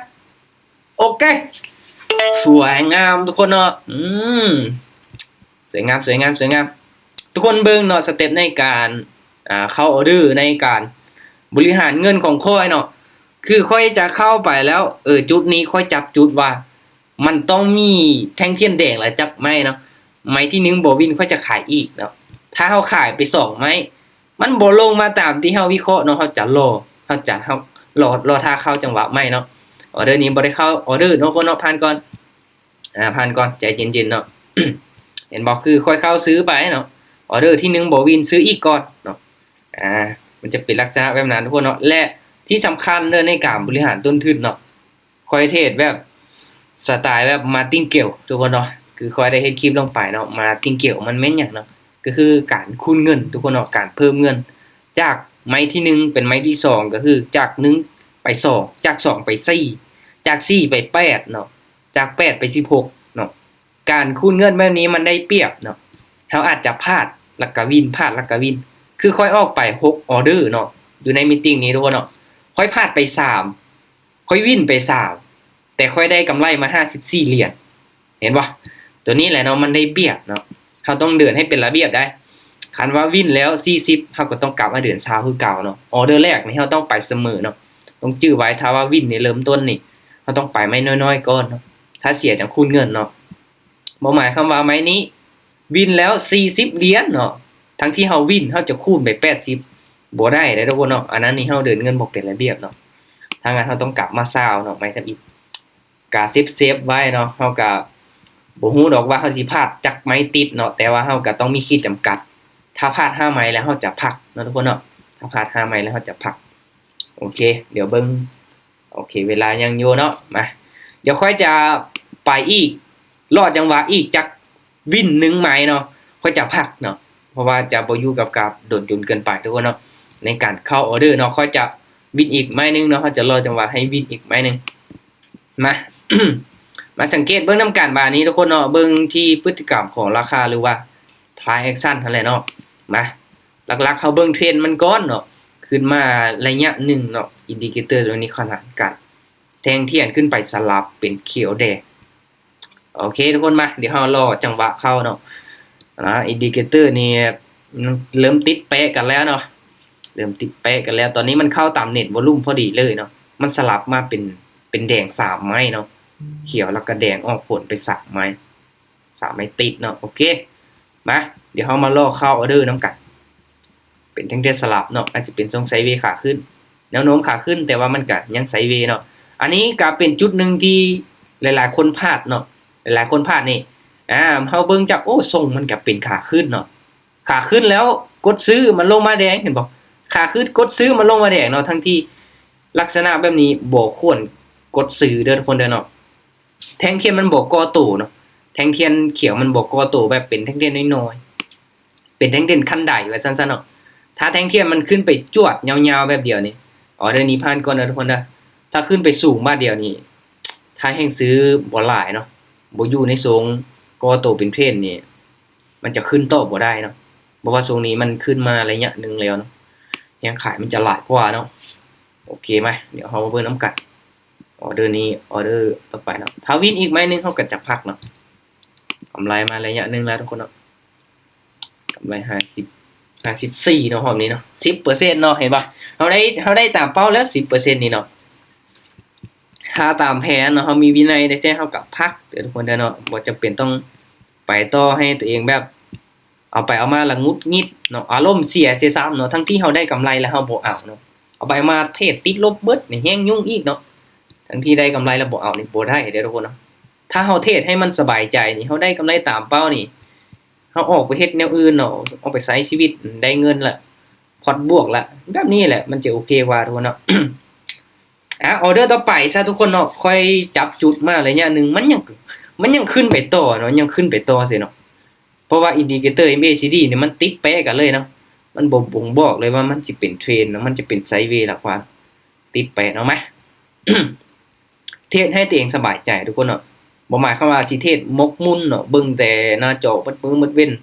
ໂອເຄ ສວຍງາມ ທຸກຄົນເນາະ. ອືມ ສວຍງາມ ສວຍງາມ ສວຍງາມ. ທຸກຄົນເບິ່ງເນາະ ສະເຕັບໃນການ ອ່າ ເຂົ້າອອເດີ ໃນການບໍລິຫານເງິນຂອງຂ້ອຍເນາະ ຄືຂ້ອຍຈະເຂົ້າໄປແລ້ວ ເອີ ຈຸດນີ້ຂ້ອຍຈັບຈຸດວ່າ ມັນຕ້ອງມີແທ່ງທຽນແດງລະຈັກໄມ້ເນາະ ໄມ້ທີໜຶ່ງບໍ່ວິນ ຂ້ອຍຈະຂາຍອີກເນາະ. ຖ້າເຮົາຂາຍໄປສອງໄມ້ ມັນບໍ່ລົງມາຕາມທີ່ເຮົາວິເຄາະເນາະ ເຮົາຈະລໍ ເຮົາຈະ ເຮົາລໍ ລໍຖ້າເຂົ້າຈັງຫວະໃໝ່ເນາະ. ອອເດີນີ້ບໍ່ໄດ້ເຂົ້າອອເດີເນາະ ຄົນເນາະ ຜ່ານກ່ອນ ອາ ຜ່ານກ່ອນ ໃຈເຢັນໆເນາະ. ເຫັນບໍ່ ຄືຂ້ອຍເຂົ້າຊື້ໄປເນາະ ອອເດີທີໜຶ່ງບໍ່ວິນ ຊື້ອີກກ່ອນເນາະ. ອາ ມັນຈະເປັນລັກສະນະແບບນັ້ນ ທຸກຄົນເນາະ. ແລະທີ່ສຳຄັນເດີ ໃນການບໍລິຫານຕົ້ນທຶນເນາະ ຂ້ອຍເທດແບບສະໄຕແບບ Martingale ທຸກຄົນເນາະ. ຄືຂ້ອຍໄດ້ເຮັດຄລິບລົງໄປເນາະ Martingale ມັນແມ່ນຫຍັງເນາະ ກໍຄືການຄູນເງິນ ທຸກຄົນເນາະ ການເພີ່ມເງິນຈາກໄມ້ທີໜຶ່ງເປັນໄມ້ທີສອງ ກໍຄືຈາກໜຶ່ງໄປສອງ ຈາກສອງໄປສີ່ ຈາກສີ່ໄປແປດເນາະ ຈາກແປດໄປສິບຫົກເນາະ. ການຄູນເງິນແບບນີ້ມັນໄດ້ປຽບເນາະ. ເຮົາອາດຈະພາດແລ້ວກະວິນ ພາດແລ້ວກະວິນ. ຄືຂ້ອຍອອກໄປຫົກອໍເດີເນາະ ຢູ່ໃນມີດຕິ້ງນີ້ທຸກຄົນເນາະ. ຂ້ອຍພາດໄປສາມ ຂ້ອຍວິນໄປສາມ ແຕ່ຂ້ອຍໄດ້ກຳໄລມາຫ້າສິບສີ່ຫຼຽນ. ເຫັນບໍ່? ໂຕນີ້ແຫຼະເນາະ ມັນໄດ້ປຽບເນາະ. ເຮົາຕ້ອງເດີນໃຫ້ເປັນລະບຽບໄດ໋. ຄັນວ່າວິນແລ້ວສີ່ສິບ ເຮົາກໍຕ້ອງກັບມາເດີນຊາວຄືເກົ່າເນາະ. ອໍເດີແລກນີ້ເຮົາຕ້ອງໄປສະເໝີເນາະ. ຕ້ອງຈື່ໄວ້ ຖ້າວ່າວິນໃນເລີ່ມຕົ້ນນີ້ ເຮົາຕ້ອງໄປໄມ້ນ້ອຍໆກ່ອນເນາະ. ຖ້າເສຍຈັ່ງຄູນເງິນເນາະ. ບໍ່ໝາຍຄວາມວ່າໄມ້ນີ້ວິນແລ້ວສີ່ສິບຫຼຽນເນາະ. ທັງທີ່ເຮົາວິນ ເຮົາຈະຄູນໄປແປດສິບ ບໍ່ໄດ້ເດ້ທຸກຄົນເນາະ. ອັນນັ້ນນີ້ເຮົາເດີນເງິນບໍ່ເປັນລະບຽບເນາະ. ຖ້າງນັ້ນເຮົາຕ້ອງກັບມາຊາວເນາະ ໄມ້ທຳອິດ. ກະເຊບໆໄວ້ເນາະ. ເຮົາກະບໍ່ຮູ້ດອກວ່າເຮົາຊິພາດຈັກໄມ້ຕິດເນາະ, ແຕ່ວ່າເຮົາກະຕ້ອງມີຂີດຈຳກັດ. ຖ້າພາດຫ້າໄມ້ແລ້ວເຮົາຈະພັກເນາະທຸກຄົນເນາະ. ຖ້າພາດຫ້າໄມ້ແລ້ວເຮົາຈະພັກ. ໂອເຄ ດຽວເບິ່ງ. ໂອເຄ ເວລາຍັງຢູ່ເນາະ. ມາ ດຽວຂ້ອຍຈະໄປອີກ ລໍຈັງຫວະອີກຈັກວິນໜຶ່ງໄມ້ເນາະ, ຂ້ອຍຈະພັກເນາະ. ເພາະວ່າຈະບໍ່ຢູ່ກັບກາບດົນຈົນເກີນໄປທຸກຄົນເນາະ. ໃນການເຂົ້າອໍເດີເນາະ ຂ້ອຍຈະວິນອີກໄມ້ໜຶ່ງເນາະ. ເຮົາຈະລໍຈັງຫວະໃຫ້ວິນອີກໄມ້ໜຶ່ງ. ມາ ມາສັງເກດເບິ່ງນຳກັນບາດນີ້ທຸກຄົນເນາະ. ເບິ່ງທີ່ພຶດຕິກຳຂອງລາຄາ ຫຼືວ່າ price action ຫັ້ນແຫຼະເນາະ. ມາ ຫຼັກໆເຮົາເບິ່ງເທຣນມັນກ່ອນເນາະ. ຂຶ້ນມາໄລຍະໜຶ່ງເນາະ, ອິນດິເຄເຕີຕົວນີ້ຂະໜາດການແທ່ງທຽນຂຶ້ນໄປສະຫຼັບເປັນຂຽວແດງ. ໂອເຄທຸກຄົນ ມາ ດຽວເຮົາລໍຈັງຫວະເຂົ້າເນາະ. ອາ ອິນດິເຄເຕີນີ້ເລີ່ມຕິດແປະກັນແລ້ວເນາະ, ເລີ່ມຕິດແປະກັນແລ້ວ. ຕອນນີ້ມັນເຂົ້າຕາມເນັດວອລຸມພໍດີເລີຍເນາະ, ມັນສະຫຼັບມາເປັນ ເປັນແດງສາມໄມ້ເນາະ, ຂຽວແລ້ວກໍແດງອອກຜົນໄປສາມໄມ້ ສາມໄມ້ຕິດເນາະ. ໂອເຄ ມາ ດຽວເຮົາມາລໍເຂົ້າອໍເດີນຳກັນ. ເປັນແທ່ງທຽນສະຫຼັບເນາະ, ອາດຈະເປັນຊົງໄຊເວຂາຂຶ້ນ, ແນວໂນ້ມຂາຂຶ້ນ ແຕ່ວ່າມັນກະຍັງໄຊເວເນາະ. ອັນນີ້ກະເປັນຈຸດໜຶ່ງທີ່ຫຼາຍໆຄົນພາດເນາະ, ຫຼາຍໆຄົນພາດນີ້. ອາ ເຮົາເບິ່ງຈາກ ໂອ້ ຊົງມັນກະເປັນຂາຂຶ້ນເນາະ, ຂາຂຶ້ນແລ້ວກົດຊື້ ມັນລົງມາແດງ ເຫັນບໍ່? ຂາຂຶ້ນກົດຊື້ ມັນລົງມາແດງເນາະ, ທັງທີ່ລັກສະນະແບບນີ້ບໍ່ຄວນກົດຊື້ເດີທຸກຄົນເດີເນາະ. ແທ່ງທຽນມັນບໍ່ກໍ່ໂຕເນາະ, ແທ່ງທຽນຂຽວມັນບໍ່ກໍ່ໂຕ ແບບເປັນແທ່ງທຽນນ້ອຍໆ ເປັນແທ່ງທຽນຂັ້ນໄດວ່າຊັ້ນຊະເນາະ. ຖ້າແທ່ງທຽນມັນຂຶ້ນໄປຈວດຍາວໆແບບດຽວນີ້ ອໍເດີນີ້ຜ່ານກ່ອນເດີທຸກຄົນເດີ. ຖ້າຂຶ້ນໄປສູງບາດດຽວນີ້ ທ່ານແຮ່ງຊື້ບໍ່ຫຼາຍເນາະ, ບໍ່ຢູ່ໃນຊົງກໍ່ໂຕເປັນເທຣນນີ້ ມັນຈະຂຶ້ນຕໍ່ບໍ່ໄດ້ເນາະ. ເພາະວ່າຊົງນີ້ມັນຂຶ້ນມາໄລຍະໜຶ່ງແລ້ວເນາະ, ແຮງຂາຍມັນຈະຫຼາຍກວ່າເນາະ. ໂອເຄ ມາ ດຽວເຮົາມາເບິ່ງນຳກັນ. ອໍເດີນີ້ ອໍເດີຕໍ່ໄປເນາະ, ຖ້າວິນອີກໄມ້ໜຶ່ງ ເຮົາກໍຈະພັກເນາະ. ກຳໄລມາໄລຍະໜຶ່ງແລ້ວທຸກຄົນເນາະ, ກຳໄລຫ້າສິບ ຫ້າສິບສີ່ເນາະ ຮອບນີ້ເນາະ, ສິບເປີເຊັນເນາະ. ເຫັນບໍ່? ເຮົາໄດ້ ເຮົາໄດ້ຕາມເປົ້າແລ້ວ ສິບເປີເຊັນນີ້ເນາະ. ຖ້າຕາມແຜນເນາະ ເຮົາມີວິໄນແທ້ໆ ເຮົາກໍພັກເດີທຸກຄົນເດີເນາະ, ບໍ່ຈຳເປັນຕ້ອງໄປຕໍ່ໃຫ້ຕົວເອງແບບ ເອົາໄປເອົາມາລະຫງຸດຫງິດເນາະ, ອາລົມເສຍເສຍຊ້ຳເນາະ. ທັງທີ່ເຮົາໄດ້ກຳໄລແລ້ວເຮົາບໍ່ເອົາເນາະ, ເອົາໄປເອົາມາເທຣດຕິດລົບເບິດນີ້ ແຮງຫຍຸ້ງອີກເນາະ. ທັງທີ່ໄດ້ກຳໄລແລ້ວບໍ່ເອົານີ້ ບໍ່ໄດ້ເດ້ທຸກຄົນເນາະ. ຖ້າເຮົາເທຣດໃຫ້ມັນສະບາຍໃຈນີ້ ເຮົາໄດ້ກຳໄລຕາມເປົ້ານີ້ ເຮົາອອກໄປເຮັດແນວອື່ນເນາະ, ອອກໄປໃຊ້ຊີວິດ ໄດ້ເງິນລະ ພອດບວກລະ ແບບນີ້ແຫຼະ ມັນຈະໂອເຄກວ່າທຸກຄົນເນາະ. ອາ ອໍເດີຕໍ່ໄປຊະທຸກຄົນເນາະ, ຂ້ອຍຈັບຈຸດມາໄລຍະໜຶ່ງ ມັນຍັງ ມັນຍັງຂຶ້ນໄປຕໍ່ເນາະ, ຍັງຂຶ້ນໄປຕໍ່ເສຍເນາະ. ເພາະວ່າອິນດິເຄເຕີ ເອັມເອຊີດີ ນີ້ມັນຕິດແປະກັນເລີຍເນາະ, ມັນບໍ່ບົ່ງບອກເລີຍວ່າມັນຊິເປັນເທຣນເນາະ, ມັນຈະເປັນໄຊເວລະກວ່າ ຕິດແປະເນາະ. ມາ ເທຣດໃຫ້ຕົວເອງສະບາຍໃຈທຸກຄົນເນາະ, ບໍ່ໝາຍຄວາມວ່າຊິເທຣດໝົກໝຸ່ນເນາະ, ເບິ່ງແຕ່ໜ້າຈໍໝົດມື້ໝົດເວັນ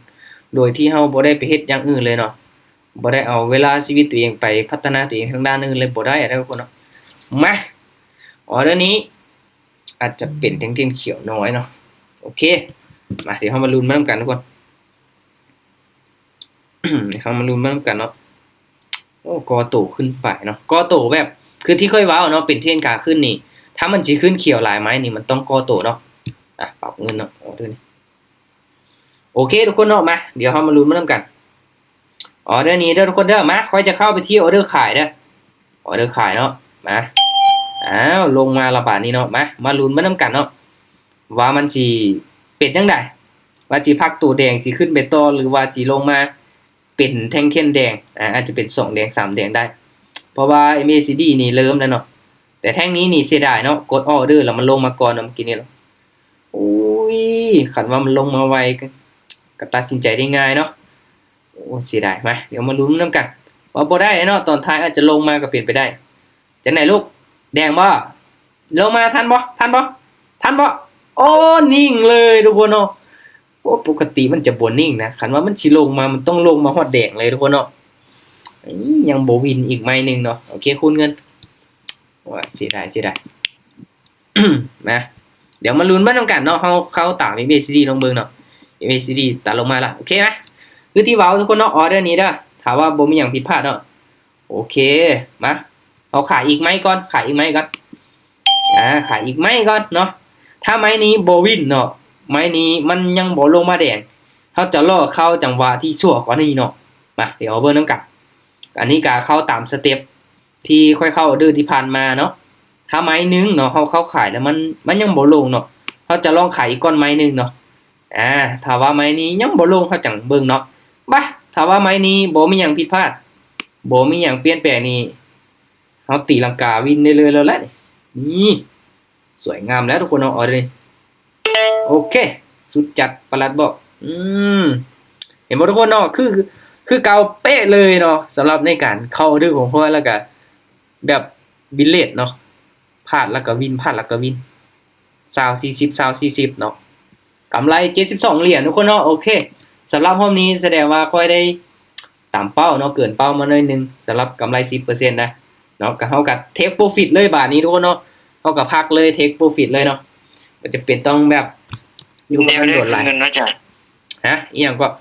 ໂດຍທີ່ເຮົາບໍ່ໄດ້ໄປເຮັດຢ່າງອື່ນເລີຍເນາະ, ບໍ່ໄດ້ເອົາເວລາຊີວິດຕົວເອງໄປພັດທະນາຕົວເອງທາງດ້ານອື່ນເລີຍ ບໍ່ໄດ້ເດີທຸກຄົນເນາະ. ມາ ອໍເດີນີ້ ອາດຈະເປັນແທ່ງທຽນຂຽວນ້ອຍເນາະ. ໂອເຄ ມາ ດຽວເຮົາມາລຸ້ນມານຳກັນທຸກຄົນ, ດຽວເຮົາມາລຸ້ນມານຳກັນເນາະ. ໂອ້ ກໍ່ໂຕຂຶ້ນໄປເນາະ, ກໍ່ໂຕແບບ ຄືທີ່ຂ້ອຍເວົ້າເນາະ, ເປັນເທຣນຂາຂຶ້ນນີ້ ຖ້າມັນຊິຂຶ້ນຂຽວຫຼາຍໄມ້ນີ້ ມັນຕ້ອງກໍ່ໂຕເນາະ. ອາ ປັບເງິນເນາະ ອໍເດີນີ້. ໂອເຄທຸກຄົນເນາະ, ມາ ດຽວເຮົາມາລຸ້ນມານຳກັນ. ອໍເດີນີ້ເດີທຸກຄົນເດີ, ມາ ຂ້ອຍຈະເຂົ້າໄປທີ່ອໍເດີຂາຍເດີ, ອໍເດີຂາຍເນາະ. ມາ ອ້າວ ລົງມາລະບາດນີ້ເນາະ, ມາ ມາລຸ້ນມານຳກັນເນາະ ວ່າມັນຊິເປັນຈັ່ງໃດ, ວ່າຊິພັກໂຕແດງ ຊິຂຶ້ນໄປຕໍ່ ຫຼືວ່າຊິລົງມາເປັນແທ່ງທຽນແດງ. ອາ ອາດຈະເປັນສອງແດງ ສາມແດງໄດ້ ເພາະວ່າ ເອັມເອຊີດີ ນີ້ເລີ່ມແລ້ວເນາະ. ແຕ່ແທ່ງນີ້ນີ້ເສຍດາຍເນາະ, ກົດອໍເດີແລ້ວມັນລົງມາກ່ອນເນາະ ເມື່ອກີ້ນີ້ເນາະ. ໂອ້ຍ ຄັນວ່າມັນລົງມາໄວ ກໍ ກໍຕັດສິນໃຈໄດ້ງ່າຍເນາະ. ໂອ້ ເສຍດາຍ. ມາ ດຽວມາລຸ້ນນຳກັນ ວ່າບໍ່ໄດ້ເນາະ, ຕອນທ້າຍອາດຈະລົງມາກໍເປັນໄປໄດ້. ຈັ່ງໃດລູກ ແດງບໍ່? ລົງມາ ທັນບໍ່? ທັນບໍ່? ທັນບໍ່? ໂອ້ ນິ່ງເລີຍທຸກຄົນເນາະ. ໂອ້ ປົກກະຕິມັນຈະບໍ່ນິ່ງນະ, ຄັນວ່າມັນຊິລົງມາ ມັນຕ້ອງລົງມາຮອດແດງເລີຍທຸກຄົນເນາະ. ອີ ຍັງບໍ່ວິນອີກໄມ້ໜຶ່ງເນາະ. ໂອເຄ ຄູນເງິນ. ໂອ້ຍ ເສຍດາຍ ເສຍດາຍ. ມາ ດຽວມາລຸ້ນເບິ່ງນຳກັນເນາະ, ເຮົາເຂົ້າຕາມ ເອັມ ເອ ຊີ ດີ ລອງເບິ່ງເນາະ. ເອັມ ເອ ຊີ ດີ ຕັດລົງມາລະ. ໂອເຄ ມາ ຄືທີ່ເວົ້າທຸກຄົນເນາະ, ອໍເດີນີ້ເດີ ຖ້າວ່າບໍ່ມີຫຍັງຜິດພາດເນາະ. ໂອເຄ ມາ ເຮົາຂາຍອີກໄມ້ກ່ອນ ຂາຍອີກໄມ້ກ່ອນ. ອ່າ ຂາຍອີກໄມ້ກ່ອນເນາະ. ຖ້າໄມ້ນີ້ບໍ່ວິນເນາະ, ໄມ້ນີ້ມັນຍັງບໍ່ລົງມາແດງ, ເຮົາຈະລໍເຂົ້າຈັງຫວະທີ່ຊົ່ວກວ່ານີ້ເນາະ. ມາ ດຽວເຮົາເບິ່ງນຳກັນ. ອັນນີ້ກະເຂົ້າຕາມສະເຕັບທີ່ຂ້ອຍເຂົ້າອອເດີທີ່ຜ່ານມາເນາະ. ຖ້າໄມ້ໜຶ່ງເນາະ ເຮົາເຂົ້າຂາຍແລ້ວມັນ ມັນຍັງບໍ່ລົງເນາະ, ເຮົາຈະລອງຂາຍອີກກ່ອນໄມ້ໜຶ່ງເນາະ. ອ່າ ຖ້າວ່າໄມ້ນີ້ຍັງບໍ່ລົງ ເຮົາຈັ່ງເບິ່ງເນາະ. ບາ ຖ້າວ່າໄມ້ນີ້ບໍ່ມີຫຍັງຜິດພາດ ບໍ່ມີຫຍັງປ່ຽນແປງນີ້ ເຮົາຕີລັງກາວິນໄດ້ເລີຍແລ້ວແຫຼະ. ນີ້ ສວຍງາມແລ້ວທຸກຄົນເນາະ. ອໍເດີນີ້ ໂອເຄ ສຸດຈັດ ປະຫຼັດບອກ. ອືມ ເຫັນບໍ່ທຸກຄົນເນາະ, ຄື ຄືເກົ່າເປະເລີຍເນາະ ສຳລັບໃນການເຂົ້າອອເດີຂອງຂ້ອຍ. ແລ້ວກະແບບວິນເລດເນາະ, ພາດແລ້ວກະວິນ ພາດແລ້ວກະວິນ ຊາວ ສີ່ສິບ ຊາວ ສີ່ສິບເນາະ. ກຳໄລເຈັດສິບສອງຫຼຽນທຸກຄົນເນາະ. ໂອເຄ ສຳລັບຮອບນີ້ສະແດງວ່າຂ້ອຍໄດ້ຕາມເປົ້າເນາະ, ເກີນເປົ້າມາໜ້ອຍໜຶ່ງ ສຳລັບກຳໄລສິບເປີເຊັນນະເນາະ. ກະເຮົາກະເທກໂປຣຟິດເລີຍບາດນີ້ທຸກຄົນເນາະ, ເຮົາກະພັກເລີຍ ເທກໂປຣຟິດເລີຍເນາະ. ບໍ່ຈຳເປັນຕ້ອງແບບຢູ່ກັບມັນໂດນຫຼາຍ. ເງິນເນາະຈານ. ຮະ? ອີ່ຫຍັງເກາະ?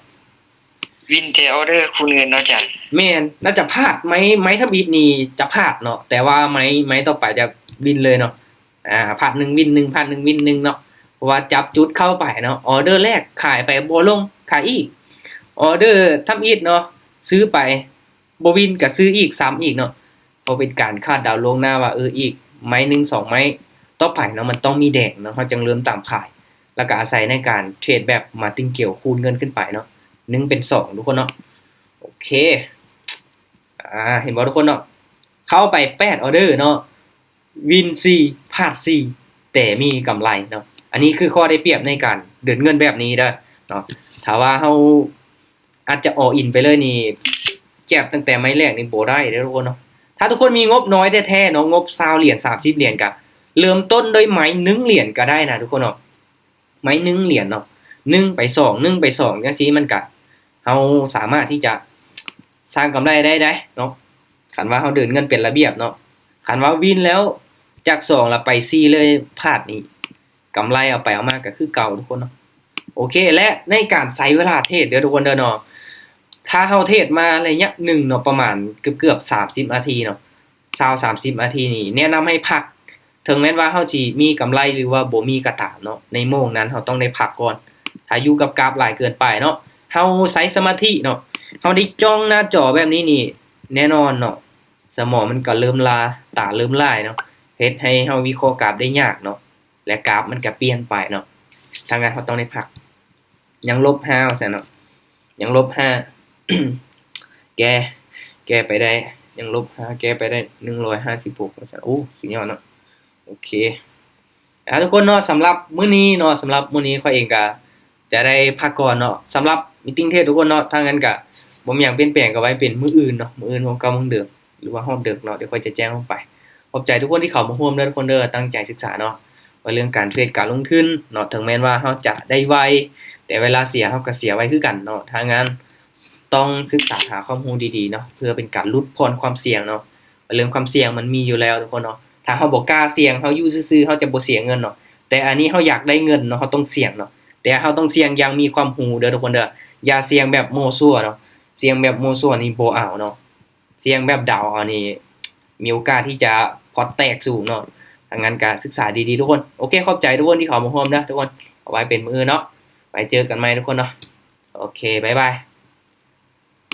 ວິນແຕ່ອອເດີຄູນເງິນເນາະຈານ. ແມ່ນ ໜ້າຈະພາດ ໄມ້ ໄມ້ທຳອິດນີ້ຈະພາດເນາະ, ແຕ່ວ່າໄມ້ ໄມ້ຕໍ່ໄປຈະວິນເລີຍເນາະ. ອ່າ ພາດໜຶ່ງວິນໜຶ່ງ ພາດໜຶ່ງວິນໜຶ່ງເນາະ, ເພາະວ່າຈັບຈຸດເຂົ້າໄປເນາະ. ອອເດີແລກຂາຍໄປບໍ່ລົງ ຂາຍອີກ, ອອເດີທຳອິດເນາະ ຊື້ໄປບໍ່ວິນກະຊື້ອີກ ຊ້ຳອີກເນາະ. ເພາະເປັນການຄາດເດົາລ່ວງໜ້າວ່າ ເອີ ອີກໄມ້ໜຶ່ງສອງໄມ້ຕໍ່ໄປເນາະ ມັນຕ້ອງມີແດງເນາະ ເຮົາຈຶ່ງເລີ່ມຕາມຂາຍ. ແລ້ວກະອາໄສໃນການເທຣດແບບມາຕິງເກວ ຄູນເງິນຂຶ້ນໄປເນາະ ໜຶ່ງເປັນສອງທຸກຄົນເນາະ. ໂອເຄ ອ່າ ເຫັນບໍ່ທຸກຄົນເນາະ, ເຂົ້າໄປແປດອອເດີເນາະ ວິນສີ່ ພາດສີ່ ແຕ່ມີກຳໄລເນາະ. ອັນນີ້ຄືຂໍ້ໄດ້ປຽບໃນການເດີນເງິນແບບນີ້ເດີເນາະ. ຖ້າວ່າເຮົາອາດຈະ all in ໄປເລີຍນີ້ ແຈບຕັ້ງແຕ່ໄມ້ແລກນີ້ບໍ່ໄດ້ເດີທຸກຄົນເນາະ. ຖ້າທຸກຄົນມີງົບນ້ອຍແທ້ໆເນາະ, ງົບຊາວຫຼຽນ ສາມສິບຫຼຽນ ກະເລີ່ມຕົ້ນດ້ວຍໄມ້ໜຶ່ງຫຼຽນກະໄດ້ນະທຸກຄົນເນາະ. ໄມ້ໜຶ່ງຫຼຽນເນາະ ໜຶ່ງໄປສອງ ໜຶ່ງໄປສອງ ຈັ່ງຊີ້ ມັນກະ ເຮົາສາມາດທີ່ຈະສ້າງກຳໄລໄດ້ໄດ໋ເນາະ ຄັນວ່າເຮົາເດີນເງິນເປັນລະບຽບເນາະ. ຄັນວ່າວິນແລ້ວຈາກສອງລະໄປສີ່ເລີຍ ພາດນີ້ ກຳໄລເອົາໄປເອົາມາກະຄືເກົ່າທຸກຄົນເນາະ. ໂອເຄ ແລະ ໃນການໃຊ້ເວລາເທຣດເດີທຸກຄົນເດີເນາະ, ຖ້າເຮົາເທຣດມາໄລຍະໜຶ່ງເນາະ ປະມານເກືອບໆສາມສິບນາທີເນາະ ຊາວ ສາມສິບນາທີນີ້ ແນະນຳໃຫ້ພັກ. ເຖິງແມ່ນວ່າເຮົາຊິມີກຳໄລ ຫຼືວ່າບໍ່ມີກະຕາມເນາະ, ໃນໂມງນັ້ນເຮົາຕ້ອງໄດ້ພັກກ່ອນ. ຖ້າຢູ່ກັບກາບຫຼາຍເກີນໄປເນາະ, ເຮົາໃຊ້ສະມາທິເນາະ, ເຮົາໄດ້ຈ້ອງໜ້າຈໍແບບນີ້ນີ້ ແນ່ນອນເນາະ ສະໝອງມັນກະເລີ່ມລາ, ຕາເລີ່ມລາຍເນາະ, ເຮັດໃຫ້ເຮົາວິເຄາະກາບໄດ້ຍາກເນາະ ແລະ ກາບມັນກະປ່ຽນໄປເນາະ. ທາງນັ້ນເຮົາຕ້ອງໄດ້ພັກ. ຍັງລົບຫ້າວ່າຊັ້ນເນາະ, ຍັງລົບຫ້າ ແກ້ ແກ້ໄປໄດ້ ຍັງລົບຫ້າ ແກ້ໄປໄດ້ໜຶ່ງຮ້ອຍຫ້າສິບຫົກວ່າຊັ້ນ. ໂອ້ ສຸດຍອດເນາະ. ໂອເຄ ອ່າ ທຸກຄົນເນາະ, ສຳລັບມື້ນີ້ເນາະ, ສຳລັບມື້ນີ້ຂ້ອຍເອງກະຈະໄດ້ພັກກ່ອນເນາະ. ສຳລັບມີຕິງເທຣດທຸກຄົນເນາະ, ທາງນັ້ນກະບໍ່ມີຫຍັງປ່ຽນແປງ, ກະໄວ້ເປັນມື້ອື່ນເນາະ, ມື້ອື່ນຮອບເກົ້າໂມງເດີມ ຫຼືວ່າຮອບເດິກເນາະ, ດຽວຂ້ອຍຈະແຈ້ງລົງໄປ. ຂອບໃຈທຸກຄົນທີ່ເຂົ້າມາຮ່ວມເດີທຸກຄົນເດີ, ຕັ້ງໃຈສຶກສາເນາະ ວ່າເລື່ອງການເທຣດການລົງທຶນເນາະ, ເຖິງແມ່ນວ່າເຮົາຈະໄດ້ໄວ ແຕ່ເວລາເສຍເຮົາກະເສຍໄວຄືກັນເນາະ. ທາງນັ້ນຕ້ອງສຶກສາຫາຄວາມຮູ້ດີໆເນາະ ເພື່ອເປັນການຫຼຸດຜ່ອນຄວາມສ່ຽງເນາະ. ເລື່ອງຄວາມສ່ຽງມັນມີຢູ່ແລ້ວທຸກຄົນເນາະ, ຖ້າເຮົາບໍ່ກ້າສ່ຽງ ເຮົາຢູ່ຊື່ໆ ເຮົາຈະບໍ່ເສຍເງິນເນາະ. ແຕ່ອັນນີ້ເຮົາຢາກໄດ້ເງິນເນາະ, ເຮົາຕ້ອງສ່ຽງເນາະ, ແຕ່ເຮົາຕ້ອງສ່ຽງຢ່າງມີຄວາມຮູ້ເດີທຸກຄົນເດີ, ຢ່າສ່ຽງແບບມົ້ວຊົ່ວເນາະ. ສ່ຽງແບບມົ້ວຊົ່ວນີ້ບໍ່ເອົາເນາະ. ສ່ຽງແບບເດົາເອົານີ້ ມີໂອກາດທີ່ຈະພອດແຕກສູງເນາະ. ທາງນັ້ນກະສຶກສາດີໆທຸກຄົນ. ໂອເຄ ຂອບໃຈທຸກຄົນທີ່ເຂົ້າມາຮ່ວມເດີທຸກຄົນ, ເອົາໄວ້ເປັນມື້ອື່ນເນາະ, ໄວ້ເຈີກັນໃໝ່ທຸກຄົນເນາະ. ໂອເຄ ບາຍບາຍ.